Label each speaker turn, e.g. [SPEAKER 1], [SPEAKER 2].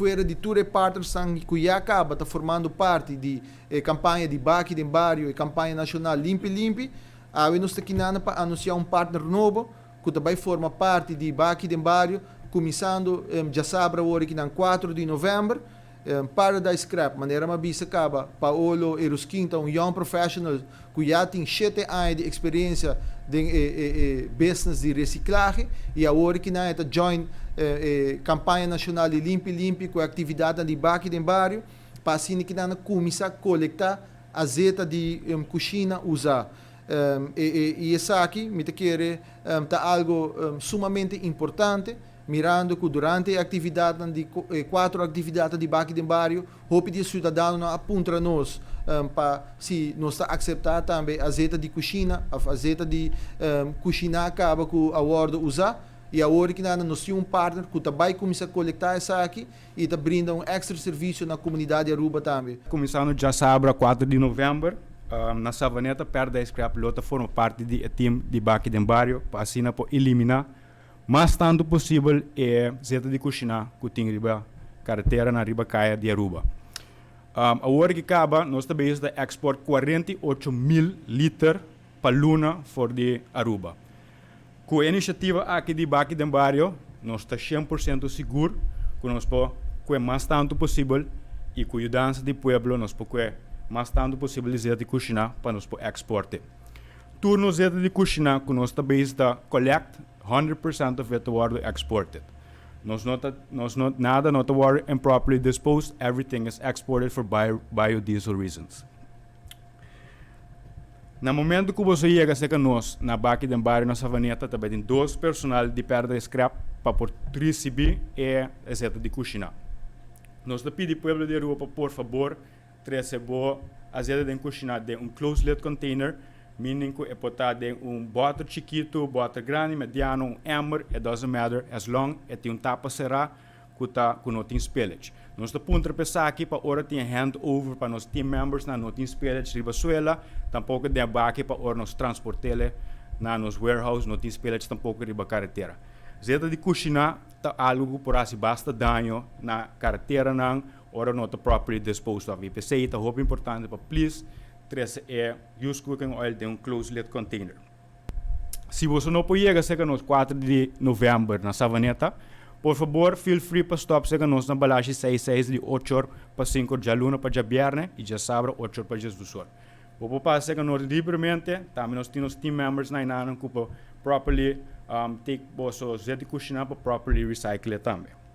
[SPEAKER 1] Fuera di tur e partnersnan cu ya caba ta formando parti di e campaña di Baki den Bario, e campaña nacional Limpi Limpi, awe nos ta kinana pa anuncia un partner nobo cu ta bay forma parti di Baki den Bario cuminsando djasabra awor aki nan 4 di november. Paradise Scrap, manera mi a bisa caba, Paolo Erusquin ta un young professional cu ya tin 7 aña di experiencia den e business di reciclahe y awor aki nan e ta join e campaña nacional di Limpi Limpi cu e actividadnan di Baki den Bario pa asina cu nan cuminsa colecta azeta di cushina usa. Y esaki, mi ta kere, ta algo sumamente importante, mirando cu durante e actividadnan di cuatro actividad di Baki den Bario, hopi di ciudadanonan a puntra nos pa si nos ta acepta tambe azeta di cushina, of azeta di cushina caba cu a wordo usa. Y awor cu nos tin un partner cu ta bay cuminsa colecta esaki y ta brinda un extra servicio na comunidad di Aruba tambe.
[SPEAKER 2] Cuminsando diasabra 4 di november, na Savaneta, Paradise Scrap lo ta forma parti di e team di Baki den Bario pa asina por elimina mas tanto posibel e zeta di cushina cu tin riba caretera na riba caya di Aruba. Awor cu caba, nos ta bezig ta export 48 mil liter pa luna for di Aruba. Cu e iniciativa aki di Baki den Bario, nos ta 100% sigur cu nos por coy mas tanto posibel y cu yudansa di pueblo nos por coy mas tanto posibel di zeta di cushina pa nos por exporte. Tur nos zeta di cushina cu nos ta bezig ta collect, 100% of it ta wordo exported. Nos no ta, nos no, nada no ta wordo improperly disposed, everything is exported for biodiesel reasons. Na momento cu bo yega cerca nos na Baki den Bario na Savaneta, tambe tin dos personal di Paradise Scrap pa por ricibi e zeta di cushina. Nos ta pidi pueblo di Aruba pa por fabor trece bo azeta den cushina den un closed lid container, meaning cu e por ta den un boter chikito, boter grandi, mediano, un emmer, it doesn't matter, as long e tin un tapa cera cu ta cu no tin spillage. Nos ta puntra pa esaki pa ora tin handover pa nos team members na no tin spillage riba suela, tampoco den baki pa ora nos transport'e na nos warehouse no tin spillage tampoco riba caretera. Zeta di cushina ta algo cu por haci basta daño na careteranan ora no ta properly disposed of. Y p'esey ta hopi importante pa please trece e used cooking oil den un closed lid container. Si bo no por yega cerca nos 4 di november na Savaneta, por fabor, feel free pa stop cerca nos na Balashi 66 di 8 or pa 5 or dialuna pa diabierne y diasabra 8 or pa 12 or. Bo por pasa cerca nos libremente, tambe nos tin team members na einan cu por properly take bo zeta di cushina pa properly recycle tambe.